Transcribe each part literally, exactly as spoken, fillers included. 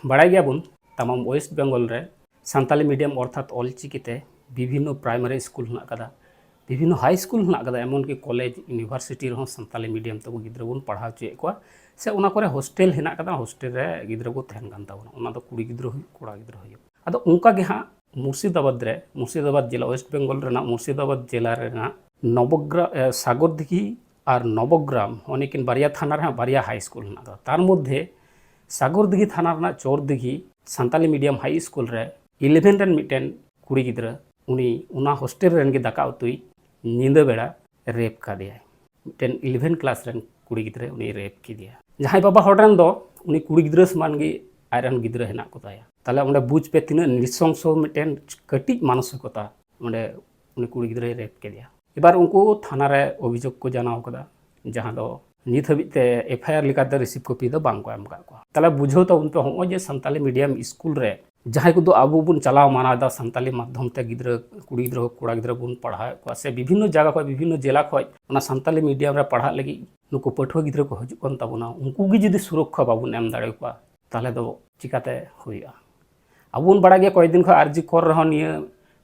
ᱵᱟᱲᱟᱭ ᱜᱮᱭᱟᱵᱚᱱ, ᱛᱟᱢᱟᱢ ᱳᱭᱮᱥᱴ ᱵᱮᱝᱜᱚᱞ ᱨᱮ ᱥᱟᱱᱛᱟᱞᱤ ᱢᱤᱰᱤᱭᱟᱢ ᱚᱨᱛᱷᱟᱛ ᱚᱞᱪᱤᱠᱤ ᱛᱮ ᱵᱤᱵᱷᱤᱱᱱᱚ ᱯᱨᱟᱭᱢᱟᱨᱤ ᱥᱠᱩᱞ ᱦᱮᱱᱟᱜ ᱟᱠᱟᱫᱟ, ᱵᱤᱵᱷᱤᱱᱱᱚ ᱦᱟᱭ ᱥᱠᱩᱞ ᱦᱮᱱᱟᱜ ᱟᱠᱟᱫᱟ, ᱮᱢᱚᱱᱠᱤ ᱠᱚᱞᱮᱡᱽ, ᱤᱭᱩᱱᱤᱵᱷᱟᱨᱥᱤᱴᱤ ᱨᱮᱦᱚᱸ ᱥᱟᱱᱛᱟᱞᱤ ᱢᱤᱰᱤᱭᱟᱢ ᱛᱮᱵᱚ ᱜᱤᱫᱽᱨᱟᱹ ᱵᱚᱱ ᱯᱟᱲᱦᱟᱣ ᱦᱚᱪᱚᱭᱮᱫ ᱠᱚᱣᱟ᱾ ᱥᱮ ᱚᱱᱟ ᱠᱚᱨᱮ ᱦᱳᱥᱴᱮᱞ ᱦᱮᱱᱟᱜ ᱟᱠᱟᱫᱟ, ᱦᱳᱥᱴᱮᱞ ᱨᱮ ᱜᱤᱫᱽᱨᱟᱹ ᱠᱚ ᱛᱟᱦᱮᱱ ᱠᱟᱱ ᱛᱟᱵᱚᱱᱟ, ᱚᱱᱟ ᱫᱚ ᱠᱩᱲᱤ ᱜᱤᱫᱽᱨᱟᱹ ᱦᱩᱭᱩᱜ, ᱠᱚᱲᱟ ᱜᱤᱫᱽᱨᱟᱹ ᱦᱩᱭᱩᱜ᱾ ᱟᱫᱚ ᱚᱱᱠᱟ ᱜᱮ ᱦᱟᱸᱜ ᱢᱩᱨᱥᱤᱫᱟᱵᱟᱫᱽ ᱨᱮ, ᱢᱩᱨᱥᱤᱫᱟᱵᱟᱫᱽ ᱡᱮᱞᱟ, ᱳᱭᱮᱥᱴ ᱵᱮᱝᱜᱚᱞ ᱨᱮᱱᱟᱜ ᱢᱩᱨᱥᱤᱫᱟᱵᱟᱫᱽ ᱡᱮᱞᱟ ᱨᱮᱱᱟᱜ ᱱᱚᱵᱚᱜᱨᱟ-, ᱮ, ᱥᱟᱜᱚᱨ ᱫᱤᱜᱷᱤ ᱟᱨ ᱱᱚᱵᱚᱜᱨᱟᱢ, ᱦᱚᱸ ᱱᱩᱠᱤᱱ ᱵᱟᱨᱭᱟ ᱛᱷᱟᱱᱟ ᱨᱮ ᱦᱟᱸᱜ ᱵᱟᱨᱭᱟ ᱦᱟᱭ ᱥᱠᱩᱞ ᱦᱮᱱᱟᱜ ᱟᱠᱟᱫᱟ᱾ ᱛᱟᱨ ᱢᱚᱫᱽᱫᱷᱮ ᱥᱟᱜᱚᱨ ᱫᱤᱜᱷᱤ ᱛᱷᱟᱱᱟ ᱨᱮᱱᱟᱜ ᱪᱚᱨ ᱫᱤᱜᱷᱤ ᱥᱟᱱᱛᱟᱞᱤ ᱢᱤᱰᱤᱭᱟᱢ ᱦᱟᱭ ᱥᱠᱩᱞ ᱨᱮ ᱤᱞᱮᱵᱷᱮᱱ ᱨᱮᱱ ᱢᱤᱫᱴᱮᱱ ᱠᱩᱲᱤ ᱜᱤᱫᱽᱨᱟᱹ, ᱩᱱᱤ ᱚᱱᱟ ᱦᱳᱥᱴᱮᱞ ᱨᱮᱱ ᱜᱮ ᱫᱟᱠᱟ ᱩᱛᱩᱭ ᱧᱤᱫᱟᱹ ᱵᱮᱲᱟ ᱨᱮᱯ ᱠᱟᱫᱮᱭᱟᱭ᱾ ᱢᱤᱫᱴᱮᱱ ᱤᱞᱮᱵᱷᱮᱱ ᱠᱞᱟᱥ ᱨᱮᱱ ᱠᱩᱲᱤ ᱜᱤᱫᱽᱨᱟᱹ ᱩᱱᱤ ᱨᱮᱯ ᱠᱮᱫᱮᱭᱟ᱾ ᱡᱟᱦᱟᱸᱭ ᱵᱟᱵᱟ ᱦᱚᱲ ᱨᱮᱱ ᱫᱚ ᱩᱱᱤ ᱠᱩᱲᱤ ᱜᱤᱫᱽᱨᱟᱹ ᱥᱚᱢᱟᱱ ᱜᱮ ᱟᱡ ᱨᱮᱱ ᱜᱤᱫᱽᱨᱟᱹ ᱦᱮᱱᱟᱜ ᱠᱚ ᱛᱟᱭᱟ᱾ ᱛᱟᱦᱞᱮ ᱚᱸᱰᱮ ᱵᱩᱡᱽ ᱯᱮ ᱛᱤᱱᱟᱹᱜ ᱱᱤᱥᱚᱝᱥᱚ ᱢᱤᱫᱴᱮᱱ ᱠᱟᱹᱴᱤᱡ ᱢᱟᱱᱚᱥᱤᱠᱚᱛᱟ ᱚᱸᱰᱮ ᱩᱱᱤ ᱠᱩᱲᱤ ᱜᱤᱫᱽᱨᱟᱹᱭ ᱨᱮᱯ ᱠᱮᱫᱮᱭᱟ᱾ ᱮᱵᱟᱨ ᱩᱱᱠᱩ ᱛᱷᱟᱱᱟ ᱨᱮ ᱚᱵᱷᱤᱡᱳᱜᱽ ᱠᱚ ᱡᱟᱱᱟᱣ ᱠᱟᱫᱟ, ᱡᱟᱦᱟᱸ ᱫᱚ ᱱᱤᱛ ᱦᱟᱹᱵᱤᱡ ᱛᱮ ᱮᱯᱷ ᱟᱭ ᱟᱨ ᱞᱮᱠᱟᱛᱮ ᱨᱤᱥᱤᱵᱷ ᱠᱚᱯᱤ ᱫᱚ ᱵᱟᱝ ᱠᱚ ᱮᱢ ᱟᱠᱟᱫ ᱠᱚᱣᱟ᱾ ᱛᱟᱦᱞᱮ ᱵᱩᱡᱷᱟᱹᱣ ᱛᱟᱵᱚᱱ ᱯᱮ, ᱦᱚᱸᱜᱼᱚᱭ ᱡᱮ ᱥᱟᱱᱛᱟᱞᱤ ᱢᱤᱰᱤᱭᱟᱢ ᱥᱠᱩᱞ ᱨᱮ ᱡᱟᱦᱟᱸᱭ ᱠᱚᱫᱚ ᱟᱵᱚ ᱵᱚᱱ ᱪᱟᱞᱟᱣ ᱢᱟᱱᱟᱣ ᱮᱫᱟ ᱥᱟᱱᱛᱟᱞᱤ ᱢᱟᱫᱽᱫᱷᱚᱢ ᱛᱮ ᱜᱤᱫᱽᱨᱟᱹ, ᱠᱩᱲᱤ ᱜᱤᱫᱽᱨᱟᱹ ᱦᱳᱠ, ᱠᱚᱲᱟ ᱜᱤᱫᱽᱨᱟᱹ ᱵᱚᱱ ᱯᱟᱲᱦᱟᱣᱮᱫ ᱠᱚᱣᱟ, ᱥᱮ ᱵᱤᱵᱷᱤᱱᱱᱚ ᱡᱟᱭᱜᱟ ᱠᱷᱚᱱ, ᱵᱤᱵᱷᱤᱱᱱᱚ ᱡᱮᱞᱟ ᱠᱷᱚᱱ ᱚᱱᱟ ᱥᱟᱱᱛᱟᱞᱤ ᱢᱤᱰᱤᱭᱟᱢ ᱨᱮ ᱯᱟᱲᱦᱟᱜ ᱞᱟᱹᱜᱤᱫ ᱱᱩᱠᱩ ᱯᱟᱹᱴᱷᱩᱣᱟᱹ ᱜᱤᱫᱽᱨᱟᱹ ᱠᱚ ᱦᱤᱡᱩᱜ ᱠᱟᱱ ᱛᱟᱵᱚᱱᱟ, ᱩᱱᱠᱩ ᱜᱮ ᱡᱩᱫᱤ ᱥᱩᱨᱚᱠᱠᱷᱟ ᱵᱟᱵᱚᱱ ᱮᱢ ᱫᱟᱲᱮᱭᱟᱠᱚᱣᱟ, ᱛᱟᱦᱚᱞᱮ ᱫᱚ ᱪᱤᱠᱟᱛᱮ ᱦᱩᱭᱩᱜᱼᱟ? ᱟᱵᱚ ᱵᱚᱱ ᱵᱟᱲᱟᱭ ᱜᱮᱭᱟ, ᱠᱚᱭᱮᱠ ᱫᱤᱱ ᱠᱷᱚᱱ ᱟᱨ ᱡᱤ ᱠᱚᱨ ᱨᱮᱦᱚᱸ ᱱᱤᱭᱟᱹ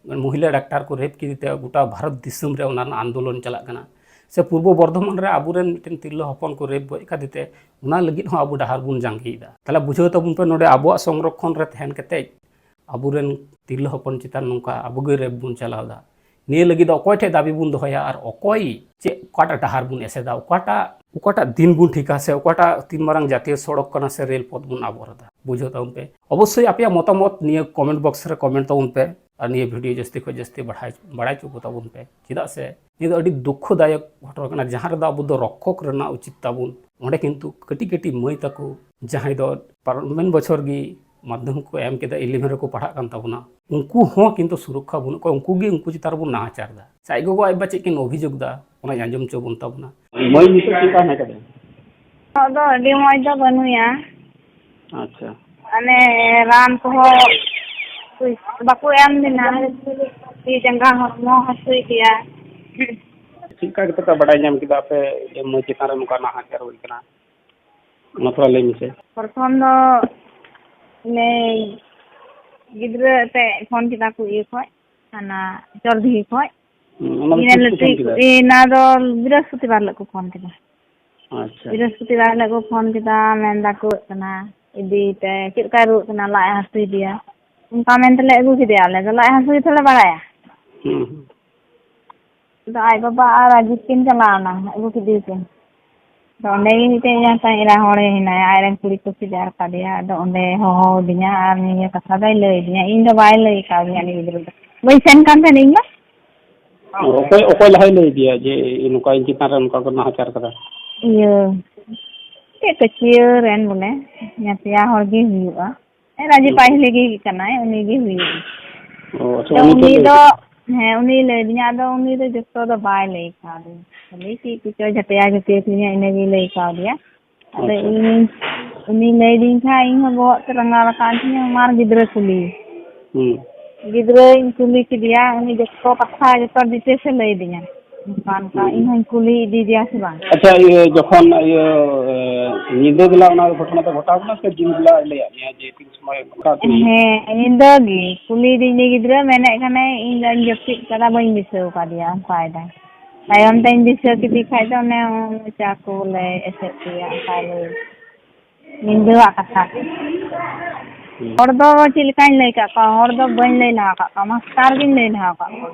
ᱢᱚᱦᱤᱞᱟ ᱰᱟᱠᱛᱟᱨ ᱠᱚ ᱨᱮᱯ ᱠᱮᱫᱮ ᱛᱮ ᱜᱚᱴᱟ ᱵᱷᱟᱨᱚᱛ ᱫᱤᱥᱚᱢ ᱨᱮ ᱚᱱᱟ ᱨᱮᱱᱟᱜ ᱟᱱᱫᱳᱞᱚᱱ ᱪᱟᱞᱟᱜ ᱠᱟᱱᱟ, ᱥᱮ ᱯᱩᱨᱵᱚ ᱵᱚᱨᱫᱷᱚᱢᱟᱱ ᱨᱮ ᱟᱵᱚᱨᱮᱱ ᱢᱤᱫᱴᱮᱱ ᱛᱤᱨᱞᱟᱹ ᱦᱚᱯᱚᱱ ᱠᱚ ᱨᱮᱯ ᱜᱚᱡ ᱠᱟᱫᱮ ᱛᱮ ᱚᱱᱟ ᱞᱟᱹᱜᱤᱫ ᱦᱚᱸ ᱟᱵᱚ ᱰᱟᱦᱟᱨ ᱵᱚᱱ ᱡᱟᱸᱜᱮᱭᱮᱫᱟ᱾ ᱛᱟᱦᱚᱞᱮ ᱵᱩᱡᱷᱟᱹᱣ ᱛᱟᱵᱚᱱ ᱯᱮ, ᱱᱚᱰᱮ ᱟᱵᱚᱣᱟᱜ ᱥᱚᱝᱨᱚᱠᱷᱚᱱ ᱨᱮ ᱛᱟᱦᱮᱱ ᱠᱟᱛᱮ ᱟᱵᱚᱨᱮᱱ ᱛᱤᱨᱞᱟᱹ ᱦᱚᱯᱚᱱ ᱪᱮᱛᱟᱱ ᱱᱚᱝᱠᱟ ᱟᱵᱚ ᱜᱮ ᱨᱮᱯ ᱵᱚᱱ ᱪᱟᱞᱟᱣ ᱮᱫᱟ᱾ ᱱᱤᱭᱟᱹ ᱞᱟᱹᱜᱤᱫ ᱫᱚ ᱚᱠᱚᱭ ᱴᱷᱮᱱ ᱫᱟᱹᱵᱤ ᱵᱚᱱ ᱫᱚᱦᱚᱭᱟ ᱟᱨ ᱚᱠᱚᱭ ᱪᱮᱫ, ᱚᱠᱟᱴᱟᱜ ᱰᱟᱦᱟᱨ ᱵᱚᱱ ᱮᱥᱮᱫᱟ, ᱚᱠᱟᱴᱟᱜ, ᱚᱠᱟᱴᱟᱜ ᱫᱤᱱ ᱵᱚᱱ ᱴᱷᱤᱠᱟ, ᱥᱮ ᱚᱠᱟᱴᱟᱜ ᱛᱤᱱ ᱢᱟᱨᱟᱝ ᱡᱟᱹᱛᱤᱭᱚ ᱥᱚᱲᱚᱠ ᱠᱟᱱᱟ ᱥᱮ ᱨᱮᱞ ᱯᱚথ ᱵᱚᱱ ᱟᱵᱚᱨ ᱮᱫᱟ? ᱵᱩᱡᱷᱟᱹᱣ ᱛᱟᱵᱚᱱ ᱯᱮ᱾ ᱚᱵᱚᱥᱥᱳᱭ ᱟᱯᱮᱭᱟᱜ ᱢᱚᱛᱟᱢᱚᱛ ᱱᱤᱭᱟᱹ ᱠᱚᱢᱮᱱᱴ ᱵᱚᱠᱥ ᱨᱮ ᱠᱚᱢᱮᱱᱴ ᱛᱟᱵᱚᱱ ᱯᱮ ᱟᱨ ᱱᱤᱭᱟᱹ ᱵᱷᱤᱰᱤᱭᱳ ᱡᱟᱹᱥᱛᱤ ᱠᱷᱚᱱ ᱡᱟᱹᱥᱛᱤ ᱵᱟᱲᱟᱭ, ᱵᱟᱲᱟᱭ ᱦᱚᱪᱚ ᱠᱚ ᱛᱟᱵᱚᱱ ᱯᱮ᱾ ᱪᱮᱫᱟᱜ ᱥᱮ ᱱᱤᱭᱟᱹ ᱫᱚ ᱟᱹᱰᱤ ᱫᱩᱠᱠᱷᱚ ᱫᱟᱭᱚᱠ ᱜᱷᱚᱴᱚᱱᱟ ᱠᱟᱱᱟ, ᱡᱟᱦᱟᱸ ᱨᱮᱫᱚ ᱟᱵᱚ ᱫᱚ ᱨᱚᱠᱠᱷᱚᱠ ᱨᱮᱱᱟᱜ ᱩᱪᱤᱛ ᱛᱟᱵᱚᱱ᱾ ᱚᱸᱰᱮ ᱠᱤᱱᱛᱩ ᱠᱟᱹᱴᱤᱡ ᱠᱟᱹᱴᱤᱡ ᱢᱟᱹᱭ ᱛᱟᱠᱚ, ᱡᱟᱦᱟᱸᱭ ᱫᱚ ᱯᱟᱨᱚᱢᱮᱱ ᱵᱚᱪᱷᱚᱨ ᱜᱮ ᱢᱟᱫᱽᱫᱷᱚᱢᱤᱠ ᱠᱚ ᱮᱢ ᱠᱮᱫᱟ, ᱤᱞᱮᱵᱷᱮᱱ ᱨᱮᱠᱚ ᱯᱟᱲᱦᱟᱜ ᱠᱟᱱ ᱛᱟᱵᱚᱱᱟ, ᱩᱱᱠᱩ ᱦᱚᱸ ᱠᱤᱱᱛᱩ ᱥᱩᱨᱚᱠᱠᱷᱟ ᱵᱟᱹᱱᱩᱜ ᱠᱚᱣᱟ, ᱩᱱᱠᱩ ᱜᱮ ᱩᱱᱠᱩ ᱪᱮᱛᱟᱱ ᱨᱮᱵᱚᱱ ᱱᱟᱦᱟᱪᱟᱨ ᱮᱫᱟ᱾ ᱥᱮ ᱟᱡ ᱜᱚᱜᱚ ᱟᱡ ᱵᱟ ᱪᱮᱫ ᱠᱤᱱ ᱚᱵᱷᱤᱡᱳᱜᱽ ᱮᱫᱟ, ᱚᱱᱟᱧ ᱟᱸᱡᱚᱢ ᱦᱚᱪᱚ ᱵᱚᱱ ᱛᱟᱵᱚᱱᱟ᱾ ᱢᱟᱹᱭ ᱱᱤᱛᱚᱜ ᱪᱮᱫ ᱞᱮᱠᱟ ᱦᱮᱱᱟᱭ ᱠᱟᱫᱮᱭᱟ? ᱱᱤᱛᱚᱜ ᱫᱚ ᱟᱹᱰᱤ ᱢᱚᱡᱽ ᱫᱚ ᱵᱟᱹᱱᱩᱭᱟ᱾ ᱟᱪᱪᱷᱟ᱾ ᱢᱟᱱᱮ ᱨᱟᱱ ᱠᱚᱦᱚᱸ ᱵᱟᱠᱚ ᱮᱢ ᱞᱮᱱᱟ, ᱛᱤ ᱡᱟᱸᱜᱟ ᱦᱚᱲᱢᱚ ᱦᱟᱹᱥᱩᱭᱮᱫᱮᱭᱟ᱾ ᱪᱮᱫ ᱞᱮᱠᱟ ᱠᱟᱛᱮ ᱯᱮ ᱵᱟᱰᱟᱭ ᱧᱟᱢ ᱠᱮᱫᱟ ᱟᱯᱮ ᱡᱮ ᱢᱟᱹᱭ ᱪᱮᱛᱟᱱ ᱨᱮ ᱱᱚᱝᱠᱟ ᱱᱟᱦᱟᱪᱟᱨ ᱦᱩᱭ ᱠᱟᱱᱟ? ᱚᱱᱟ ᱛᱷᱚᱲᱟ ᱞᱟᱹᱭ ᱢᱮᱥᱮ᱾ ᱯᱨᱚᱛᱷᱚᱢ ᱫᱚ ᱤᱱᱟᱹ ᱜᱤᱫᱽᱨᱟᱹ ᱮᱱᱛᱮᱫ ᱯᱷᱳᱱ ᱠᱮᱫᱟ ᱠᱚ ᱤᱭᱟᱹ ᱠᱷᱚᱡ, ᱦᱟᱱᱟ ᱪᱚᱨᱫᱤᱦᱤ ᱠᱷᱚᱡ᱾ ᱦᱩᱸ, ᱚᱱᱟ ᱫᱚ ᱤᱱᱟᱹ ᱛᱤᱥ ᱠᱚ ᱞᱟᱹᱴᱩ ᱯᱷᱳᱱ ᱠᱮᱫᱟ? ᱤᱱᱟ ᱫᱚ ᱵᱨᱤᱦᱚᱥᱯᱚᱛᱤᱵᱟᱨ ᱦᱤᱞᱳᱜ ᱠᱚ ᱯᱷᱳᱱ ᱠᱮᱫᱟ᱾ ᱟᱪᱪᱷᱟ᱾ ᱵᱨᱤᱦᱚᱥᱯᱚᱛᱤᱵᱟᱨ ᱦᱤᱞᱳᱜ ᱠᱚ ᱯᱷᱳᱱ ᱠᱮᱫᱟ, ᱢᱮᱱ ᱫᱟᱠᱚ ᱨᱩᱣᱟᱹᱜ ᱠᱟᱱᱟ, ᱤᱫᱤᱭᱮᱯᱮ, ᱪᱮᱫ ᱞᱮᱠᱟᱭ ᱨᱩᱣᱟᱹᱜ ᱠᱟᱱᱟ, ᱞᱟᱡ ᱦᱟᱹᱥᱩᱭᱮᱫᱮᱭᱟ᱾ ᱚᱱᱠᱟ ᱢᱮᱱ ᱛᱮᱞᱮ ᱟᱹᱜᱩ ᱠᱮᱫᱮᱭᱟ, ᱟᱞᱮ ᱫᱚ ᱞᱟᱡ ᱦᱟᱹᱥᱩ ᱜᱮᱛᱚᱞᱮ ᱵᱟᱲᱟᱭᱟ᱾ ᱦᱩᱸ, ᱦᱩᱸ᱾ ᱟᱫᱚ ᱟᱡ ᱵᱟᱵᱟ ᱟᱨ ᱨᱟᱡᱤᱵ ᱠᱤᱱ ᱪᱟᱞᱟᱣ ᱮᱱᱟ, ᱟᱹᱜᱩ ᱠᱮᱫᱮᱭᱟᱠᱤᱱ᱾ ᱟᱫᱚ ᱚᱸᱰᱮ ᱜᱮ ᱢᱤᱫᱴᱮᱡ ᱤᱧ ᱛᱟᱦᱮᱸ ᱮᱨᱟ ᱦᱚᱲᱮ ᱦᱮᱱᱟᱭᱟ, ᱟᱡᱨᱮᱱ ᱠᱩᱲᱤ ᱠᱚ ᱵᱷᱮᱡᱟᱨ ᱠᱟᱫᱮᱭᱟ᱾ ᱟᱫᱚ ᱚᱸᱰᱮ ᱦᱚᱦᱚ ᱟᱹᱫᱤᱧᱟ ᱟᱨ ᱱᱤᱭᱟᱹ ᱠᱟᱛᱷᱟ ᱫᱚᱭ ᱞᱟᱹᱭ ᱟᱹᱫᱤᱧᱟ᱾ ᱤᱧ ᱫᱚ ᱵᱟᱭ ᱞᱟᱹᱭ ᱠᱟᱣᱫᱤᱧᱟ ᱩᱱᱤ ᱜᱤᱫᱽᱨᱟᱹ ᱫᱚ᱾ ᱵᱟᱹᱧ ᱥᱮᱱ ᱠᱟᱱ ᱛᱟᱦᱮᱱ ᱤᱧ ᱫᱚ᱾ ᱚᱠᱚᱭ, ᱚᱠᱚᱭ ᱞᱟᱦᱟᱭ ᱞᱟᱹᱭ ᱟᱫᱮᱭᱟ ᱡᱮ ᱱᱚᱝᱠᱟ ᱤᱧ ᱪᱮᱛᱟᱱ ᱨᱮ ᱱᱚᱝᱠᱟ ᱠᱚ ᱱᱟᱦᱟᱪᱟᱨ ᱠᱟᱫᱟ? ᱤᱭᱟᱹ, ᱪᱮᱫ ᱠᱟᱹᱪᱤᱭᱟᱹ ᱨᱮᱱ ᱵᱚᱞᱮ, ᱧᱟᱛᱭᱟ ᱦᱚᱲ ᱜᱮ ᱦᱩᱭᱩᱜᱼᱟ᱾ ᱦᱮᱸ, ᱨᱟᱡᱤᱵ ᱦᱩᱸ᱾ ᱟᱡ ᱦᱤᱞᱤ ᱜᱮ ᱠᱟᱱᱟᱭ, ᱩᱱᱤ ᱜᱮ ᱦᱩᱭᱩᱜᱼᱟ᱾ ᱚ, ᱟᱪᱪᱷᱟ, ᱛᱚ ᱩᱱᱤ ᱴᱷᱮᱱ ᱩᱱᱤ ᱞᱟᱹᱭ ᱫᱚ, ᱠᱮᱫᱟ? ᱦᱮᱸ, ᱩᱱᱤ ᱞᱟᱹᱭ ᱟᱹᱫᱤᱧᱟ, ᱟᱫᱚ ᱩᱱᱤ ᱫᱚ ᱡᱚᱛᱚ ᱫᱚ ᱵᱟᱭ ᱞᱟᱹᱭ ᱠᱟᱣᱫᱤᱧᱟ᱾ ᱠᱷᱟᱹᱞᱤ ᱪᱮᱫ ᱠᱚᱪᱚ ᱡᱷᱟᱴᱭᱟ ᱡᱷᱟᱴᱭᱟ ᱛᱤᱧᱟ, ᱤᱱᱟᱹ ᱜᱮᱭ ᱞᱟᱹᱭ ᱠᱟᱣᱫᱮᱭᱟ᱾ ᱟᱫᱚ ᱟᱪᱪᱷᱟ᱾ ᱤᱧ, ᱩᱱᱤ ᱞᱟᱹᱭ ᱟᱹᱫᱤᱧ ᱠᱷᱟᱱ ᱤᱧ ᱦᱚᱸ ᱵᱚᱦᱚᱜ ᱛᱮ ᱨᱟᱸᱜᱟᱣ ᱨᱟᱠᱟᱵ ᱛᱤᱧᱟᱹ, ᱢᱟᱨ ᱜᱤᱫᱽᱨᱟᱹ ᱠᱩᱞᱤ᱾ ᱦᱩᱸ᱾ ᱜᱤᱫᱽᱨᱟᱹᱧ ᱠᱩᱞᱤ ᱠᱮᱫᱮᱭᱟ, ᱩᱱᱤ ᱡᱚᱛᱚ ᱠᱟᱛᱷᱟ, ᱡᱚᱛᱚ ᱰᱤᱴᱮᱞᱥ ᱮ ᱞᱟᱹᱭ ᱟᱹᱫᱤᱧᱟ᱾ ᱚᱱᱠᱟ, ᱚᱱᱠᱟ, ᱦᱩᱸ᱾ ᱤᱧ ᱦᱚᱸᱧ ᱠᱩᱞᱤ ᱤᱫᱤᱭᱮᱫᱮᱭᱟ ᱥᱮ ᱵᱟᱝ? ᱟᱪᱪᱷᱟ, ᱤᱭᱟᱹ, ᱡᱚᱠᱷᱚᱱ, ᱤᱭᱟᱹ, ᱮ, ᱧᱤᱫᱟᱹ ᱵᱮᱞᱟ ᱚᱱᱟ ᱜᱷᱚᱴᱚᱱᱟ ᱫᱚ ᱜᱷᱚᱴᱟᱣ ᱠᱟᱱᱟ ᱥᱮ ᱫᱤᱱ ᱵᱮᱞᱟ ᱞᱟᱹᱭᱟᱫ ᱢᱮᱭᱟ ᱡᱮ ᱛᱤᱱ ᱥᱚᱢᱚᱭ ᱚᱱᱠᱟ ᱠᱩᱞᱤ? ᱦᱮᱸ, ᱧᱤᱫᱟᱹ ᱜᱮ᱾ ᱠᱩᱞᱤ ᱤᱫᱤᱧ ᱜᱤᱫᱽᱨᱟᱹ, ᱢᱮᱱᱮᱫ ᱠᱟᱱᱟᱭ, "ᱤᱧ ᱫᱚᱧ ᱡᱟᱹᱯᱤᱫ ᱠᱟᱫᱟ, ᱵᱟᱹᱧ ᱫᱤᱥᱟᱹ ᱟᱠᱟᱫᱮᱭᱟ", ᱚᱱᱠᱟᱭᱮᱫᱟᱭ᱾ ᱛᱟᱭᱚᱢ ᱛᱮᱧ ᱫᱤᱥᱟᱹ ᱠᱮᱫᱮ ᱠᱷᱟᱡ ᱫᱚ ᱚᱱᱮ ᱢᱚᱪᱟ ᱠᱚ ᱵᱚᱞᱮ ᱮᱥᱮᱫ ᱠᱮᱫᱟ, ᱚᱱᱠᱟᱭ ᱞᱟᱹᱭ᱾ ᱧᱤᱫᱟᱹᱣᱟᱜ ᱠᱟᱛᱷᱟ᱾ ᱦᱩᱸ᱾ ᱦᱚᱲ ᱫᱚ ᱪᱮᱫ ᱞᱮᱠᱟᱧ ᱞᱟᱹᱭ ᱟᱠᱟᱫ ᱠᱚᱣᱟ, ᱦᱚᱲ ᱫᱚ ᱵᱟᱹᱧ ᱞᱟᱹᱭ ᱞᱟᱦᱟ ᱟᱠᱟᱫ ᱠᱚᱣᱟ, ᱢᱟᱥᱴᱟᱨ ᱜᱤᱧ ᱞᱟᱹᱭ ᱞᱟᱦᱟ ᱟᱠᱟᱫ ᱠᱚᱣᱟ᱾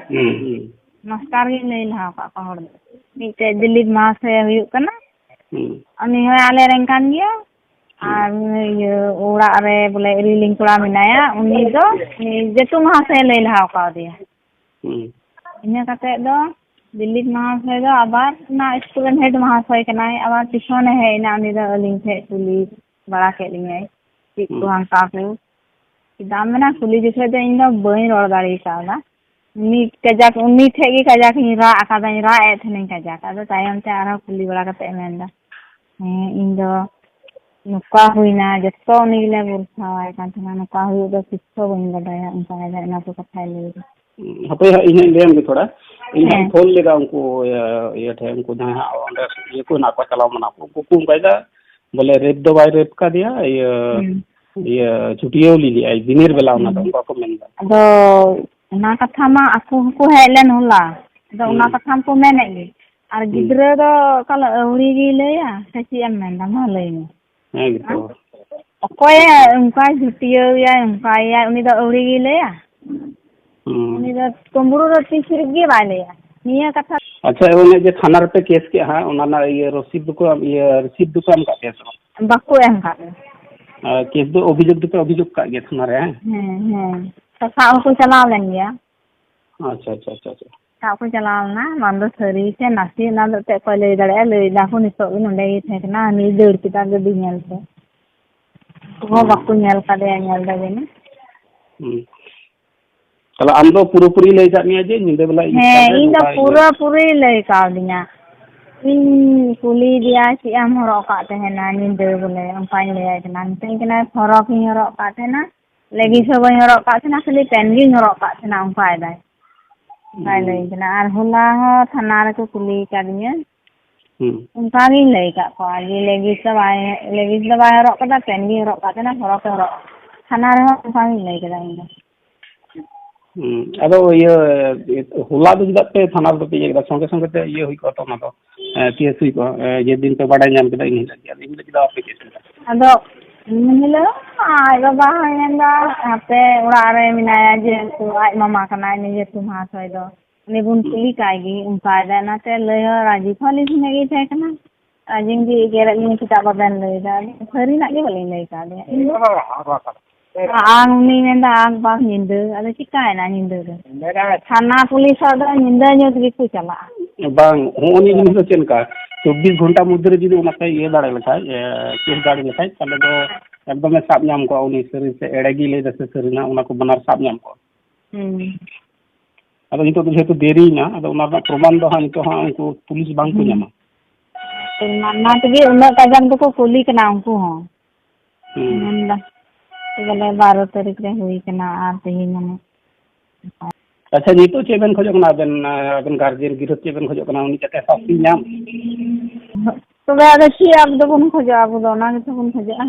ᱦᱩᱸ, ᱦᱩᱸ᱾ ᱢᱟᱥᱴᱟᱨ ᱜᱤᱧ ᱞᱟᱹᱭ ᱞᱟᱦᱟ ᱟᱠᱟᱫ ᱠᱚᱣᱟ ᱦᱚᱲ ᱫᱚ᱾ ᱢᱤᱫᱴᱮᱡ ᱫᱤᱞᱤᱯ ᱢᱟᱦᱟᱥᱚᱭ ᱦᱩᱭᱩᱜ ᱠᱟᱱᱟ᱾ ᱦᱩᱸ᱾ ᱩᱱᱤ ᱦᱚᱸ ᱟᱞᱮ ᱨᱮᱱ ᱠᱟᱱ ᱜᱮᱭᱟ᱾ ᱦᱩᱸ᱾ ᱟᱨ ᱩᱱᱤ ᱤᱭᱟᱹ ᱚᱲᱟᱜ ᱨᱮ ᱵᱚᱞᱮ ᱨᱤᱞᱤᱝ ᱠᱚᱲᱟ ᱢᱮᱱᱟᱭᱟ, ᱩᱱᱤ ᱫᱚ ᱩᱱᱤ ᱡᱮᱴᱩ ᱢᱟᱦᱟᱥᱚᱭ ᱞᱟᱹᱭ ᱞᱟᱦᱟ ᱟᱠᱟᱣᱫᱮᱭᱟ᱾ ᱦᱩᱸ᱾ ᱤᱱᱟᱹ ᱠᱟᱛᱮ ᱫᱚ ᱫᱤᱞᱤᱯ ᱢᱟᱦᱟᱥᱚᱭ ᱫᱚ ᱟᱵᱟᱨ ᱚᱱᱟ ᱥᱠᱩᱞ ᱨᱮᱱ ᱦᱮᱰ ᱢᱟᱦᱟᱥᱚᱭ ᱠᱟᱱᱟᱭ, ᱟᱵᱟᱨ ᱯᱤᱪᱷᱚᱱᱮ ᱦᱮᱡ ᱮᱱᱟ, ᱩᱱᱤ ᱫᱚ ᱟᱹᱞᱤᱧ ᱴᱷᱮᱡ ᱠᱩᱞᱤ ᱵᱟᱲᱟ ᱠᱮᱫ ᱞᱤᱧᱟᱭ, ᱪᱮᱫ ᱠᱚ ᱦᱩᱸ᱾ ᱦᱟᱱᱠᱟ ᱠᱚ᱾ ᱪᱮᱫᱟᱜ ᱮᱢ ᱢᱮᱱᱟ, ᱠᱩᱞᱤ ᱡᱚᱠᱷᱚᱡ ᱫᱚ ᱤᱧ ᱫᱚ ᱵᱟᱹᱧ ᱨᱚᱲ ᱫᱟᱲᱮ ᱠᱟᱣᱫᱟ᱾ ᱩᱱᱤ ᱠᱟᱡᱟᱠ, ᱩᱱᱤ ᱴᱷᱮᱡ ᱜᱮ ᱠᱟᱡᱟᱠ ᱤᱧ ᱨᱟᱜ ᱟᱠᱟᱫᱟᱧ, ᱨᱟᱜ ᱮᱫ ᱛᱟᱦᱮᱱᱤᱧ ᱠᱟᱡᱟᱠ᱾ ᱟᱫᱚ ᱛᱟᱭᱚᱢ ᱛᱮ ᱟᱨᱦᱚᱸ ᱠᱩᱞᱤ ᱵᱟᱲᱟ ᱠᱟᱛᱮ ᱮ ᱢᱮᱱᱫᱟ, "ᱦᱮᱸ, ᱤᱧ ᱫᱚ ᱱᱚᱝᱠᱟ ᱦᱩᱭᱱᱟ", ᱡᱚᱛᱚ ᱩᱱᱤ ᱜᱮᱞᱮ ᱵᱷᱚᱨᱥᱟᱣᱟᱭ ᱠᱟᱱ ᱛᱟᱦᱮᱱᱟ, "ᱱᱚᱝᱠᱟ ᱦᱩᱭᱩᱜ ᱫᱚ ᱛᱤᱥ ᱦᱚᱸ ᱵᱟᱹᱧ ᱵᱟᱰᱟᱭᱟ", ᱚᱱᱠᱟᱭ ᱫᱟ, ᱚᱱᱟ ᱠᱚ ᱠᱟᱛᱷᱟᱭ ᱞᱟᱹᱭ ᱫᱟ᱾ ᱦᱟᱯᱮ ᱦᱟᱸᱜ, ᱤᱧ ᱦᱟᱸᱜ ᱤᱧ ᱞᱟᱹᱭᱟᱢ ᱜᱮ ᱛᱷᱚᱲᱟ᱾ ᱤᱧ ᱦᱟᱸᱜ ᱦᱮᱸ᱾ ᱯᱷᱳᱱ ᱞᱮᱫᱟ ᱩᱱᱠᱩ, ᱤᱭᱟᱹ, ᱤᱭᱟᱹ ᱴᱷᱮᱱ, ᱩᱱᱠᱩ ᱡᱟᱦᱟᱸᱭ ᱦᱟᱸᱜ ᱚᱸᱰᱮ ᱤᱭᱟᱹ ᱠᱚ ᱦᱮᱱᱟᱜ ᱠᱚᱣᱟ, ᱪᱟᱞᱟᱣ ᱢᱮᱱᱟᱜ ᱠᱚ, ᱩᱱᱠᱩ ᱠᱚ ᱚᱱᱠᱟᱭ ᱫᱟ, ᱵᱚᱞᱮ ᱨᱮᱯ ᱫᱚ ᱵᱟᱭ ᱨᱮᱯ ᱠᱟᱫᱮᱭᱟ, ᱤᱭᱟᱹ, ᱦᱩᱸ᱾ ᱤᱭᱟᱹ, ᱪᱷᱩᱴᱭᱟᱹᱣ ᱞᱮᱫᱮᱭᱟᱭ ᱫᱤᱱᱮᱨ ᱵᱮᱞᱟ, ᱚᱱᱟ ᱫᱚ ᱦᱩᱸ᱾ ᱚᱱᱠᱟ ᱠᱚ ᱢᱮᱱ ᱮᱫᱟ᱾ ᱟᱫᱚ ᱚᱱᱟ ᱠᱟᱛᱷᱟ ᱢᱟ ᱟᱠᱚ ᱦᱚᱸᱠᱚ ᱦᱮᱡ ᱞᱮᱱ ᱦᱚᱞᱟ, ᱟᱫᱚ ᱚᱱᱟ ᱦᱩᱸ᱾ ᱠᱟᱛᱷᱟ ᱢᱟᱠᱚ ᱢᱮᱱᱮᱫ ᱜᱮ᱾ ᱟᱨ ᱦᱩᱸ᱾ ᱜᱤᱫᱽᱨᱟᱹ ᱫᱚ ᱚᱠᱟ ᱦᱤᱞᱳᱜ ᱟᱹᱣᱲᱤ ᱜᱮᱭ ᱞᱟᱹᱭᱟ, ᱥᱮ ᱪᱮᱫ ᱮᱢ ᱢᱮᱱᱫᱟ? ᱢᱟ ᱞᱟᱹᱭ ᱢᱮ᱾ ᱦᱮᱸ ᱜᱮᱛᱚ᱾ ᱚᱠᱚᱭᱮ ᱚᱱᱠᱟᱭ ᱪᱷᱩᱴᱭᱟᱹᱣ ᱮᱭᱟᱭ, ᱚᱱᱠᱟᱭ ᱮᱭᱟᱭ, ᱩᱱᱤ ᱫᱚ ᱟᱹᱣᱲᱤ ᱜᱮᱭ ᱞᱟᱹᱭᱟ? ᱦᱩᱸ᱾ ᱩᱱᱤ ᱫᱚ ᱠᱩᱢᱵᱽᱲᱩ ᱫᱚ ᱛᱤᱥ ᱨᱮᱜᱮ ᱵᱟᱭ ᱞᱟᱹᱭᱟ ᱱᱤᱭᱟᱹ ᱠᱟᱛᱷᱟ᱾ ᱟᱪᱪᱷᱟ, ᱚᱱᱮ ᱡᱮ ᱛᱷᱟᱱᱟ ᱨᱮᱯᱮ ᱠᱮᱥ ᱠᱮᱫᱼᱟ ᱦᱟᱸᱜ, ᱚᱱᱟ ᱨᱮᱱᱟᱜ ᱤᱭᱟᱹ ᱨᱚᱥᱤᱫ ᱫᱚᱠᱚ ᱮᱢ, ᱤᱭᱟᱹ ᱨᱤᱥᱤᱴ ᱫᱚᱠᱚ ᱮᱢ ᱠᱟᱜ ᱯᱮᱭᱟ ᱥᱮ ᱵᱟᱝ? ᱵᱟᱠᱚ ᱮᱢ ᱠᱟᱜ ᱞᱮᱭᱟ᱾ ᱟᱨ ᱠᱮᱥ ᱫᱚ, ᱚᱵᱷᱤᱡᱳᱜᱽ ᱫᱚᱯᱮ ᱚᱵᱷᱤᱡᱳᱜᱽ ᱠᱟᱜ ᱜᱮᱭᱟ ᱛᱷᱟᱱᱟ ᱨᱮ, ᱦᱮᱸ? ᱦᱮᱸ, ᱦᱮᱸ᱾ ᱥᱟᱥᱟᱵ ᱦᱚᱸᱠᱚ ᱪᱟᱞᱟᱣ ᱞᱮᱱ ᱜᱮᱭᱟ᱾ ᱟᱪᱪᱷᱟ, ᱟᱪᱪᱷᱟ, ᱟᱪᱪᱷᱟ, ᱟᱪᱪᱷᱟ᱾ ᱥᱟᱵ ᱠᱚ ᱪᱟᱞᱟᱣ ᱞᱮᱱᱟ, ᱵᱟᱝ ᱫᱚ ᱥᱟᱹᱨᱤ ᱥᱮ ᱱᱟᱥᱮ, ᱚᱱᱟ ᱫᱚ ᱮᱱᱛᱮᱫ ᱚᱠᱚᱭ ᱞᱟᱹᱭ ᱫᱟᱲᱮᱭᱟᱜᱼᱟ? ᱞᱟᱹᱭ ᱫᱟᱠᱚ ᱱᱤᱛᱚᱜ ᱜᱮ ᱱᱚᱸᱰᱮ ᱜᱮ ᱛᱟᱦᱮᱸ ᱠᱟᱱᱟ, ᱩᱱᱤ ᱫᱟᱹᱲ ᱠᱮᱫᱟ ᱜᱟᱹᱰᱤ ᱧᱮᱞ ᱛᱮ᱾ ᱩᱱᱠᱩ ᱦᱚᱸ ᱦᱩᱸ᱾ ᱵᱟᱠᱚ ᱧᱮᱞ ᱠᱟᱫᱮᱭᱟ, ᱧᱮᱞ ᱫᱚ ᱡᱟᱹᱱᱤᱡ᱾ ᱦᱩᱸ᱾ ᱛᱟᱦᱞᱮ ᱟᱢ ᱫᱚ ᱯᱩᱨᱟᱹᱯᱩᱨᱤ ᱞᱟᱹᱭ ᱠᱟᱫ ᱢᱮᱭᱟ ᱡᱮ ᱧᱤᱫᱟᱹ ᱵᱮᱞᱟ ᱤᱭᱟᱹ ᱦᱮᱸ, ᱠᱟᱛᱮ ᱤᱧ ᱫᱚ ᱱᱚᱝᱠᱟ ᱤᱭᱟᱹ? ᱯᱩᱨᱟᱹᱯᱩᱨᱤ ᱞᱟᱹᱭ ᱠᱟᱣᱫᱤᱧᱟ᱾ ᱤᱧ ᱠᱩᱞᱤᱭᱮᱫᱮᱭᱟ, "ᱪᱮᱫ ᱮᱢ ᱦᱚᱨᱚᱜ ᱟᱠᱟᱫ ᱛᱟᱦᱮᱱᱟ ᱧᱤᱫᱟᱹ?" ᱵᱚᱞᱮ, ᱚᱱᱠᱟᱧ ᱞᱟᱹᱭᱟᱭ ᱠᱟᱱᱟ᱾ ᱢᱤᱛᱟᱹᱧ ᱠᱟᱱᱟᱭ, "ᱯᱷᱚᱨᱚᱠ ᱤᱧ ᱦᱚᱨᱚᱜ ᱟᱠᱟᱫ ᱛᱟᱦᱮᱱᱟ, ᱞᱮᱜᱤᱝᱥ ᱦᱚᱸ ᱵᱟᱹᱧ ᱦᱚᱨᱚᱜ ᱟᱠᱟᱫ ᱛᱟᱦᱮᱱᱟ, ᱠᱷᱟᱹᱞᱤ ᱯᱮᱱ ᱜᱤᱧ ᱦᱚᱨᱚᱜ ᱟᱠᱟᱫ ᱛᱟᱦᱮᱱᱟ", ᱚᱱᱠᱟᱭ ᱫᱟᱭ᱾ ᱚᱱᱠᱟᱭ ᱦᱩᱸ᱾ ᱞᱟᱹᱭ ᱠᱟᱱᱟ᱾ ᱟᱨ ᱦᱚᱞᱟ ᱦᱚᱸ ᱛᱷᱟᱱᱟ ᱨᱮᱠᱚ ᱠᱩᱞᱤ ᱠᱟᱫᱤᱧᱟ, ᱦᱩᱸ᱾ ᱚᱱᱠᱟ ᱜᱤᱧ ᱞᱟᱹᱭ ᱟᱠᱟᱫ ᱠᱚᱣᱟ ᱡᱮ ᱞᱮᱜᱤᱝᱥ ᱫᱚ ᱵᱟᱭ, ᱞᱮᱜᱤᱝᱥ ᱫᱚ ᱵᱟᱭ ᱦᱚᱨᱚᱜ ᱠᱟᱫᱟ, ᱯᱮᱱ ᱜᱮᱭ ᱦᱚᱨᱚᱜ ᱟᱠᱟᱫ ᱛᱟᱦᱮᱱᱟ, ᱯᱷᱚᱨᱚᱠ ᱮ ᱦᱚᱨᱚᱜ᱾ ᱛᱷᱟᱱᱟ ᱨᱮᱦᱚᱸ ᱚᱱᱠᱟ ᱜᱤᱧ ᱞᱟᱹᱭ ᱠᱟᱫᱟ ᱤᱧ ᱫᱚ᱾ ᱦᱩᱸ᱾ ᱟᱫᱚ ᱤᱭᱟᱹ, ᱦᱚᱞᱟ ᱫᱚ ᱪᱮᱫᱟᱜ ᱯᱮ ᱛᱷᱟᱱᱟ ᱨᱮᱫᱚ ᱯᱮ ᱤᱭᱟᱹ ᱠᱮᱫᱟ? ᱥᱚᱸᱜᱮ ᱥᱚᱸᱜᱮ ᱛᱮ ᱤᱭᱟᱹ ᱦᱩᱭ ᱠᱚᱜᱼᱟ ᱛᱚ ᱚᱱᱟ ᱫᱚ, ᱮ, ᱠᱮᱥ ᱦᱩᱭ ᱠᱚᱜᱼᱟ, ᱮ, ᱡᱮᱫᱤᱱ ᱯᱮ ᱵᱟᱰᱟᱭ ᱧᱟᱢ ᱠᱮᱫᱟ ᱤᱱ ᱦᱤᱞᱳᱜ ᱜᱮ᱾ ᱟᱫᱚ ᱤᱱ ᱦᱤᱞᱳᱜ ᱫᱚ ᱵᱟᱯᱮ ᱠᱮᱥ ᱞᱮᱫᱟ? ᱟᱫᱚ ᱩᱱ ᱦᱤᱞᱳᱜ ᱟᱡ ᱵᱟᱵᱟ ᱦᱚᱸᱭ ᱢᱮᱱᱫᱟ, ᱦᱟᱯᱮ ᱚᱲᱟᱜ ᱨᱮ ᱢᱮᱱᱟᱭᱟ, ᱡᱮᱦᱮᱛᱩ ᱟᱡ ᱢᱟᱢᱟ ᱠᱟᱱᱟᱭ, ᱱᱤᱡᱮᱨ ᱢᱟᱦᱟᱥᱚᱭ ᱫᱚ᱾ ᱩᱱᱤ ᱵᱚᱱ ᱦᱩᱸ᱾ ᱠᱩᱞᱤ ᱠᱟᱭ ᱜᱮ, ᱚᱱᱠᱟᱭ ᱫᱟ᱾ ᱚᱱᱟᱛᱮ ᱞᱟᱹᱭ ᱦᱚᱸ ᱨᱟᱡᱤᱵ ᱦᱚᱸ ᱟᱹᱞᱤᱧ ᱥᱚᱸᱜᱮ ᱜᱮᱭ ᱛᱟᱦᱮᱸ ᱠᱟᱱᱟ᱾ ᱟᱨ ᱡᱤᱢ ᱜᱮ ᱮᱜᱮᱨᱮᱫ ᱞᱤᱧᱟ, ᱪᱮᱫᱟᱜ ᱵᱟᱵᱮᱱ ᱞᱟᱹᱭ ᱫᱟ? ᱟᱫᱚ ᱥᱟᱹᱨᱤᱱᱟᱜ ᱜᱮ ᱵᱟᱹᱞᱤᱧ ᱞᱟᱹᱭ ᱠᱟᱣᱫᱮᱭᱟ᱾ ᱤᱧ ᱫᱚ ᱟᱨ ᱩᱱᱤ ᱢᱮᱱᱫᱟ, "ᱟᱠ ᱵᱟᱠ ᱧᱤᱫᱟᱹ", ᱟᱫᱚ ᱪᱤᱠᱟᱭᱮᱱᱟ ᱧᱤᱫᱟᱹ ᱫᱚ? ᱛᱷᱟᱱᱟ ᱯᱩᱞᱤᱥ ᱦᱚᱲ ᱫᱚ ᱧᱤᱫᱟᱹ ᱧᱩᱛ ᱜᱮᱠᱚ ᱪᱟᱞᱟᱜᱼᱟ᱾ ᱵᱟᱝ, ᱦᱚᱸᱜᱼᱚ ᱱᱤᱭᱟᱹ ᱡᱤᱱᱤᱥ ᱫᱚ ᱪᱮᱫ ᱞᱮᱠᱟ? ᱪᱚᱵᱵᱤᱥ ᱜᱷᱚᱱᱴᱟ ᱢᱚᱫᱽᱫᱷᱮ ᱨᱮ ᱡᱩᱫᱤ ᱚᱱᱟ ᱯᱮ ᱤᱭᱟᱹ ᱫᱟᱲᱮ ᱞᱮᱠᱷᱟᱡ, ᱮ, ᱠᱮᱥ ᱫᱟᱲᱮ ᱞᱮᱠᱷᱟᱡ, ᱛᱟᱦᱞᱮ ᱫᱚ ᱮᱠᱫᱚᱢᱮ ᱥᱟᱵ ᱧᱟᱢ ᱠᱚᱣᱟ ᱩᱱᱤ, ᱥᱟᱹᱨᱤ ᱥᱮ ᱮᱲᱮ ᱜᱮᱭ ᱞᱟᱹᱭ ᱫᱟ ᱥᱮ ᱥᱟᱹᱨᱤᱱᱟᱜ, ᱚᱱᱟ ᱠᱚ ᱵᱟᱱᱟᱨ ᱥᱟᱵ ᱧᱟᱢ ᱠᱚᱣᱟ᱾ ᱦᱩᱸ᱾ ᱟᱫᱚ ᱱᱤᱛᱚᱜ ᱫᱚ ᱡᱮᱦᱮᱛᱩ ᱫᱮᱨᱤᱭᱮᱱᱟ, ᱟᱫᱚ ᱚᱱᱟ ᱨᱮᱱᱟᱜ ᱯᱨᱚᱢᱟᱱ ᱫᱚ ᱦᱟᱸᱜ ᱱᱤᱛᱚᱜ ᱦᱟᱸᱜ ᱩᱱᱠᱩ ᱯᱩᱞᱤᱥ ᱵᱟᱝ ᱠᱚ ᱦᱩᱸ᱾ ᱧᱟᱢᱟ᱾ ᱚᱱᱟ ᱛᱮᱜᱮ ᱩᱱᱟᱹᱜ ᱠᱟᱡᱟᱠ ᱫᱚᱠᱚ ᱠᱩᱞᱤ ᱠᱟᱱᱟ ᱩᱱᱠᱩ ᱦᱚᱸ᱾ ᱦᱩᱸ᱾ ᱢᱮᱱᱫᱟ, ᱵᱚᱞᱮ ᱵᱟᱨᱚ ᱛᱟᱹᱨᱤᱠᱷ ᱨᱮ ᱦᱩᱭ ᱠᱟᱱᱟ ᱟᱨ ᱛᱮᱦᱮᱧ ᱢᱟᱱᱮ᱾ ᱟᱪᱪᱷᱟ, ᱱᱤᱛᱚᱜ ᱪᱮᱫ ᱵᱮᱱ ᱠᱷᱚᱡᱚᱜ ᱠᱟᱱᱟ ᱟᱵᱮᱱ, ᱟᱵᱮᱱ ᱜᱟᱨᱡᱮᱱ ᱜᱤᱫᱽᱨᱟᱹ ᱪᱮᱫ ᱵᱮᱱ ᱠᱷᱚᱡᱚᱜ ᱠᱟᱱᱟ? ᱩᱱᱤ ᱡᱟᱛᱮ ᱥᱟᱹᱥᱛᱤ ᱧᱟᱢ? ᱛᱚᱵᱮ ᱟᱫᱚ ᱪᱮᱫ ᱟᱵᱚ ᱫᱚᱵᱚᱱ ᱠᱷᱚᱡᱚᱜᱼᱟ? ᱟᱵᱚ ᱫᱚ ᱚᱱᱟ ᱜᱮᱛᱚ ᱵᱚᱱ ᱠᱷᱚᱡᱚᱜᱼᱟ᱾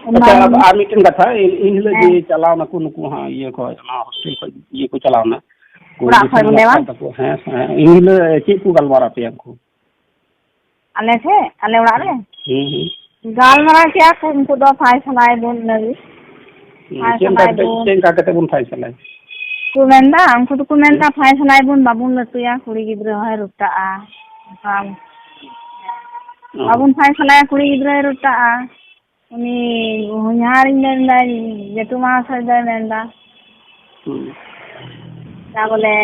ᱟᱪᱪᱷᱟ, ᱟᱨ ᱢᱤᱫᱴᱮᱱ ᱠᱟᱛᱷᱟ, ᱤᱱ ᱦᱤᱞᱳᱜ ᱡᱮ ᱪᱟᱞᱟᱣ ᱱᱟᱠᱚ ᱱᱩᱠᱩ ᱦᱟᱸᱜ ᱤᱭᱟᱹ ᱠᱷᱚᱱ, ᱚᱱᱟ ᱦᱳᱥᱴᱮᱞ ᱠᱷᱚᱱ ᱤᱭᱟᱹ ᱠᱚ ᱪᱟᱞᱟᱣ ᱱᱟ, ᱚᱲᱟᱜ ᱠᱷᱚᱱ ᱵᱚᱞᱮ ᱵᱟᱝ? ᱛᱟᱠᱚ, ᱦᱮᱸ, ᱦᱮᱸ, ᱤᱱ ᱦᱤᱞᱳᱜ ᱪᱮᱫ ᱠᱚ ᱜᱟᱞᱢᱟᱨᱟᱣ ᱯᱮᱭᱟ ᱩᱱᱠᱩ? ᱟᱞᱮ ᱴᱷᱮᱡ, ᱟᱞᱮ ᱚᱲᱟᱜ ᱨᱮ? ᱦᱩᱸ, ᱦᱩᱸ᱾ ᱜᱟᱞᱢᱟᱨᱟᱣ ᱠᱮᱭᱟ ᱠᱚ, ᱩᱱᱠᱩ ᱫᱚ ᱯᱷᱟᱭᱥᱟᱞᱟᱭ ᱵᱚᱱ ᱞᱟᱹᱜᱤᱫ᱾ ᱦᱩᱸ, ᱪᱮᱫ ᱞᱮᱠᱟ ᱠᱟᱛᱮ, ᱪᱮᱫ ᱞᱮᱠᱟ ᱠᱟᱛᱮ ᱵᱚᱱ ᱯᱷᱟᱭᱥᱟᱞᱟᱭ? ᱠᱚ ᱢᱮᱱᱫᱟ, ᱩᱱᱠᱩ ᱫᱚᱠᱚ ᱢᱮᱱᱫᱟ, ᱦᱩᱸ᱾ ᱯᱷᱟᱭᱥᱟᱞᱟᱭ ᱵᱚᱱ, ᱵᱟᱵᱚᱱ ᱞᱟᱹᱴᱩᱭᱟ, ᱠᱩᱲᱤ ᱜᱤᱫᱽᱨᱟᱹ ᱦᱚᱸᱭ ᱨᱚᱴᱟᱜᱼᱟ᱾ ᱚᱱᱠᱟ ᱚ᱾ ᱵᱟᱵᱚᱱ ᱯᱷᱟᱭᱥᱟᱞᱟᱭᱟ, ᱠᱩᱲᱤ ᱜᱤᱫᱽᱨᱟᱹᱭ ᱨᱚᱴᱟᱜᱼᱟ᱾ ᱩᱱᱤ ᱦᱚᱧᱦᱟᱨᱤᱧ ᱢᱮᱱᱫᱟ, ᱡᱮᱴᱩ ᱢᱟᱦᱟᱥᱚᱭ ᱫᱚᱭ ᱢᱮᱱᱫᱟ᱾ ᱦᱩᱸ᱾ ᱡᱟ ᱵᱚᱞᱮ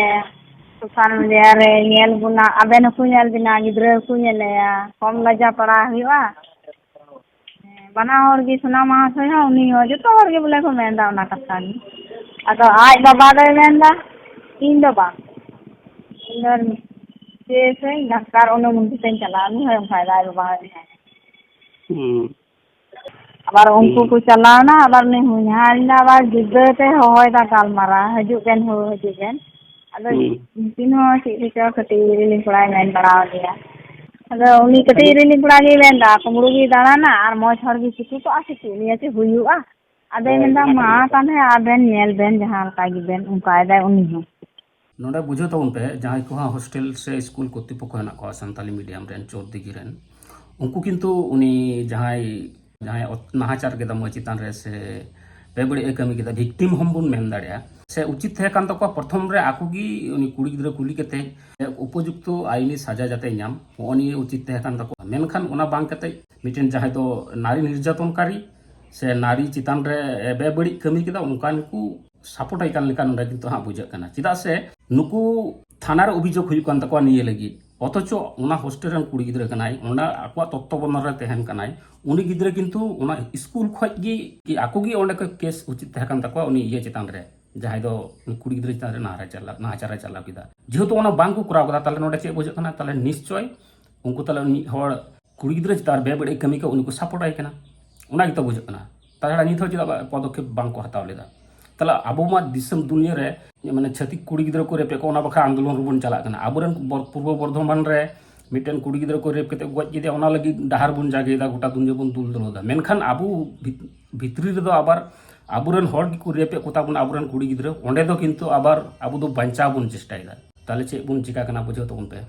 social media ᱨᱮ ᱧᱮᱞ ᱵᱚᱱᱟ, ᱟᱵᱮᱱ ᱦᱚᱸᱠᱚ ᱧᱮᱞ ᱵᱮᱱᱟ, ᱜᱤᱫᱽᱨᱟᱹ ᱦᱚᱸᱠᱚ ᱧᱮᱞᱮᱭᱟ, ᱠᱚᱢ ᱞᱟᱡᱟ ᱯᱟᱲᱟ ᱦᱩᱭᱩᱜᱼᱟ᱾ ᱦᱮᱸ, ᱵᱟᱱᱟ ᱦᱚᱲ ᱜᱮ, ᱥᱳᱱᱟ ᱢᱟᱦᱟᱥᱚᱭ ᱦᱚᱸ, ᱩᱱᱤ ᱦᱚᱸ, ᱡᱚᱛᱚ ᱦᱚᱲ ᱜᱮ ᱵᱚᱞᱮ ᱠᱚ ᱢᱮᱱᱫᱟ ᱚᱱᱟ ᱠᱟᱛᱷᱟ ᱜᱮ᱾ ᱟᱫᱚ ᱟᱡ ᱵᱟᱵᱟ ᱫᱚᱭ ᱢᱮᱱᱫᱟ, ᱤᱧ ᱫᱚ ᱵᱟᱝ, ᱤᱧ ᱫᱚ ᱪᱮᱫ ᱥᱮ ᱰᱟᱠᱛᱟᱨ ᱚᱱᱩᱢᱚᱛᱤ ᱛᱮᱧ ᱪᱟᱞᱟᱜᱼᱟ, ᱩᱱᱤ ᱦᱚᱸᱭ ᱚᱱᱠᱟᱭ ᱫᱟ, ᱟᱡ ᱵᱟᱵᱟ ᱦᱚᱸᱭ ᱚᱱᱠᱟᱭ ᱫᱟ᱾ ᱦᱩᱸ᱾ ᱟᱵᱟᱨ ᱩᱱᱠᱩ ᱦᱩᱸ᱾ ᱠᱚ ᱪᱟᱞᱟᱣᱱᱟ, ᱟᱵᱟᱨ ᱩᱱᱤ ᱦᱚᱧᱦᱟᱨᱤᱧ ᱫᱚ ᱟᱵᱟᱨ ᱜᱤᱫᱽᱨᱟᱹ ᱛᱮ ᱦᱚᱦᱚᱭᱮᱫᱟ ᱜᱟᱞᱢᱟᱨᱟᱣ, "ᱦᱤᱡᱩᱜ ᱵᱮᱱ ᱦᱳ, ᱦᱤᱡᱩᱜ ᱵᱮᱱ᱾" ᱟᱫᱚ ᱦᱩᱸ᱾ ᱩᱱᱠᱤᱱ ᱦᱚᱸ ᱪᱮᱫ ᱠᱚᱪᱚ ᱠᱟᱹᱴᱤᱡ ᱨᱤᱞᱤᱧ ᱠᱚᱲᱟᱭ ᱢᱮᱱ ᱵᱟᱲᱟ ᱟᱫᱮᱭᱟ᱾ ᱟᱫᱚ ᱩᱱᱤ ᱠᱟᱹᱴᱤᱡ ᱟᱫᱚ ᱨᱤᱞᱤᱧ ᱠᱚᱲᱟ ᱜᱮᱭ ᱢᱮᱱᱫᱟ, "ᱠᱩᱢᱵᱽᱲᱩ ᱜᱮᱭ ᱫᱟᱬᱟᱱᱟ ᱟᱨ ᱢᱚᱡᱽ ᱦᱚᱲ ᱜᱮ ᱪᱷᱩᱴᱩ ᱠᱚᱜᱼᱟ ᱥᱮ ᱪᱮᱫ? ᱱᱤᱭᱟᱹ ᱪᱮᱫ ᱦᱩᱭᱩᱜᱼᱟ?" ᱟᱫᱚᱭ ᱦᱳᱭ, ᱢᱮᱱᱫᱟ, ᱚᱱᱟ ᱠᱟᱱ "ᱢᱟ ᱜᱮᱭᱟ᱾ ᱛᱟᱦᱞᱮ ᱟᱵᱮᱱ ᱧᱮᱞ ᱵᱮᱱ ᱡᱟᱦᱟᱸ ᱞᱮᱠᱟ ᱜᱮᱵᱮᱱ", ᱚᱱᱠᱟᱭ ᱫᱟᱭ ᱩᱱᱤ ᱦᱚᱸ᱾ ᱱᱚᱰᱮ ᱵᱩᱡᱷᱟᱹᱣ ᱛᱟᱵᱚᱱ ᱯᱮ, ᱡᱟᱦᱟᱸᱭ ᱠᱚ ᱦᱟᱸᱜ ᱦᱳᱥᱴᱮᱞ ᱥᱮ ᱥᱠᱩᱞ ᱠᱚᱨᱛᱤᱯᱚᱠᱠᱷᱚ ᱦᱮᱱᱟᱜ ᱠᱚᱣᱟ ᱥᱟᱱᱛᱟᱞᱤ ᱢᱤᱰᱤᱭᱟᱢ ᱨᱮᱱ ᱪᱳᱨᱫᱤᱜᱷᱤ ᱨᱮᱱ, ᱩᱱᱠᱩ ᱠᱤᱱᱛᱩ ᱩᱱᱤ ᱡᱟᱦᱟᱸᱭ, ᱡᱟᱦᱟᱸᱭ ᱚᱛ-, ᱱᱟᱦᱟᱪᱟᱨ ᱠᱮᱫᱟ ᱢᱟᱹᱭ ᱪᱮᱛᱟᱱ ᱨᱮ ᱥᱮ ᱵᱮᱵᱟᱹᱲᱤᱡ ᱮ ᱠᱟᱹᱢᱤ ᱠᱮᱫᱟ, ᱵᱷᱤᱠᱴᱤᱢ ᱦᱚᱸ ᱵᱚᱱ ᱢᱮᱱ ᱫᱟᱲᱮᱭᱟᱜᱼᱟ, ᱥᱮ ᱩᱪᱤᱛ ᱛᱟᱦᱮᱸ ᱠᱟᱱ ᱛᱟᱠᱚᱣᱟ ᱯᱨᱚᱛᱷᱚᱢ ᱨᱮ ᱟᱠᱚ ᱜᱮ ᱩᱱᱤ ᱠᱩᱲᱤ ᱜᱤᱫᱽᱨᱟᱹ ᱠᱩᱞᱤ ᱠᱟᱛᱮ ᱩᱯᱚᱡᱩᱠᱛᱚ ᱟᱭᱤᱱᱤ ᱥᱟᱡᱟ ᱡᱟᱛᱮ ᱧᱟᱢ, ᱱᱚᱜᱼᱚ ᱱᱤᱭᱟᱹ ᱩᱪᱤᱛ ᱛᱟᱦᱮᱸ ᱠᱟᱱ ᱛᱟᱠᱚᱣᱟ᱾ ᱢᱮᱱᱠᱷᱟᱱ ᱚᱱᱟ ᱵᱟᱝ ᱠᱟᱛᱮ ᱢᱤᱫᱴᱮᱱ ᱡᱟᱦᱟᱸᱭ ᱫᱚ ᱱᱟᱨᱤ ᱱᱤᱨᱡᱟᱛᱚᱱᱠᱟᱨᱤ ᱥᱮ ᱱᱟᱨᱤ ᱪᱮᱛᱟᱱ ᱨᱮ ᱵᱮᱵᱟᱹᱲᱤᱡ ᱠᱟᱹᱢᱤ ᱠᱮᱫᱟ, ᱚᱱᱠᱟᱱ ᱠᱚ ᱥᱟᱯᱳᱨᱴ ᱟᱭ ᱠᱟᱱ ᱞᱮᱠᱟ ᱱᱚᱰᱮ ᱠᱤᱱᱛᱩ ᱦᱟᱸᱜ ᱵᱩᱡᱷᱟᱹᱜ ᱠᱟᱱᱟ᱾ ᱪᱮᱫᱟᱜ ᱥᱮ ᱱᱩᱠᱩ ᱛᱷᱟᱱᱟ ᱨᱮ ᱚᱵᱷᱤᱡᱳᱜᱽ ᱦᱩᱭᱩᱜ ᱠᱟᱱ ᱛᱟᱠᱚᱣᱟ ᱱᱤᱭᱟᱹ ᱞᱟᱹᱜᱤᱫ, ᱚᱛᱷᱚᱪᱚ ᱚᱱᱟ ᱦᱳᱥᱴᱮᱞ ᱨᱮᱱ ᱠᱩᱲᱤ ᱜᱤᱫᱽᱨᱟᱹ ᱠᱟᱱᱟᱭ, ᱚᱱᱟ ᱟᱠᱚᱣᱟᱜ ᱛᱚᱛᱛᱚᱵᱚᱱᱫᱚᱱ ᱨᱮ ᱛᱟᱦᱮᱱ ᱠᱟᱱᱟᱭ, ᱩᱱᱤ ᱜᱤᱫᱽᱨᱟᱹ ᱠᱤᱱᱛᱩ ᱚᱱᱟ ᱥᱠᱩᱞ ᱠᱷᱚᱡ ᱜᱮ, ᱠᱤ ᱟᱠᱚ ᱜᱮ ᱚᱸᱰᱮ ᱠᱚ ᱠᱮᱥ ᱩᱪᱤᱛ ᱛᱟᱦᱮᱸ ᱠᱟᱱ ᱛᱟᱠᱚᱣᱟ ᱩᱱᱤ ᱤᱭᱟᱹ ᱪᱮᱛᱟᱱ ᱨᱮ, ᱡᱟᱦᱟᱸᱭ ᱫᱚ ᱩᱱᱤ ᱠᱩᱲᱤ ᱜᱤᱫᱽᱨᱟᱹ ᱪᱮᱛᱟᱱ ᱨᱮ ᱱᱟᱦᱟᱪᱟᱨ ᱪᱟᱞᱟᱣ, ᱱᱟᱦᱟᱪᱟᱨ ᱮ ᱪᱟᱞᱟᱣ ᱠᱮᱫᱟ᱾ ᱡᱮᱦᱮᱛᱩ ᱚᱱᱟ ᱵᱟᱝ ᱠᱚ ᱠᱚᱨᱟᱣ ᱠᱮᱫᱟ, ᱛᱟᱦᱞᱮ ᱱᱚᱰᱮ ᱪᱮᱫ ᱵᱩᱡᱷᱟᱹᱜ ᱠᱟᱱᱟ? ᱛᱟᱦᱞᱮ ᱱᱤᱥᱪᱚᱭ ᱩᱱᱠᱩ ᱛᱟᱦᱞᱮ ᱢᱤᱫ ᱦᱚᱲ ᱠᱩᱲᱤ ᱜᱤᱫᱽᱨᱟᱹ ᱪᱮᱛᱟᱱ ᱨᱮ ᱵᱮᱵᱟᱹᱲᱤᱡ ᱠᱟᱹᱢᱤ ᱠᱚ ᱩᱱᱤ ᱠᱚ ᱥᱟᱯᱳᱨᱴ ᱟᱭ ᱠᱟᱱᱟ, ᱚᱱᱟ ᱜᱮᱛᱚ ᱵᱩᱡᱷᱟᱹᱜ ᱠᱟᱱᱟ᱾ ᱛᱟᱪᱷᱟᱲᱟ ᱱᱤᱛ ᱦᱚᱸ ᱪᱮᱫᱟᱜ ᱯᱚᱫᱚᱠᱷᱮᱯ ᱵᱟᱝ ᱠᱚ ᱦᱟᱛᱟᱣ ᱞᱮᱫᱟ? ᱛᱟᱦᱞᱮ ᱟᱵᱚ ᱢᱟ ᱫᱤᱥᱚᱢ ᱫᱩᱱᱤᱭᱟᱹ ᱨᱮ, ᱢᱟᱱᱮ, ᱪᱷᱟᱹᱛᱤᱠ ᱠᱩᱲᱤ ᱜᱤᱫᱽᱨᱟᱹ ᱠᱚ ᱨᱮᱯᱮᱫ ᱠᱚ, ᱚᱱᱟ ᱵᱟᱠᱷᱨᱟ ᱟᱱᱫᱳᱞᱚᱱ ᱨᱮᱵᱚᱱ ᱪᱟᱞᱟᱜ ᱠᱟᱱᱟ᱾ ᱟᱵᱚᱨᱮᱱ ᱵᱚᱨ-, ᱯᱩᱨᱵᱚ ᱵᱚᱨᱫᱷᱚᱢᱟᱱ ᱨᱮ ᱢᱤᱫᱴᱮᱱ ᱠᱩᱲᱤ ᱜᱤᱫᱽᱨᱟᱹ ᱠᱚ ᱨᱮᱯ ᱠᱟᱛᱮ ᱜᱚᱡ ᱠᱮᱫᱮᱭᱟ, ᱚᱱᱟ ᱞᱟᱹᱜᱤᱫ ᱰᱟᱦᱟᱨ ᱵᱚᱱ ᱡᱟᱜᱮᱭᱮᱫᱟ, ᱜᱚᱴᱟ ᱫᱩᱱᱤᱭᱟᱹ ᱵᱚᱱ ᱫᱩᱞ ᱫᱚᱦᱚᱫᱟ᱾ ᱢᱮᱱᱠᱷᱟᱱ ᱟᱵᱚ ᱵᱷᱤᱛ- ᱵᱷᱤᱛᱨᱤ ᱨᱮᱫᱚ ᱟᱵᱟᱨ ᱟᱵᱚᱨᱮᱱ ᱦᱚᱲ ᱜᱮᱠᱚ ᱨᱮᱯᱮᱫ ᱠᱚ ᱛᱟᱵᱚᱱᱟ, ᱟᱵᱚᱨᱮᱱ ᱠᱩᱲᱤ ᱜᱤᱫᱽᱨᱟᱹ, ᱚᱸᱰᱮ ᱫᱚ ᱠᱤᱱᱛᱩ ᱟᱵᱟᱨ ᱟᱵᱚ ᱫᱚ ᱵᱟᱧᱪᱟᱣ ᱵᱚᱱ ᱪᱮᱥᱴᱟᱭᱮᱫᱟ᱾ ᱛᱟᱦᱚᱞᱮ ᱪᱮᱫ ᱵᱚᱱ ᱪᱤᱠᱟ ᱠᱟᱱᱟ, ᱵᱩᱡᱷᱟᱹᱣ ᱛᱟᱵᱚᱱ ᱯᱮ᱾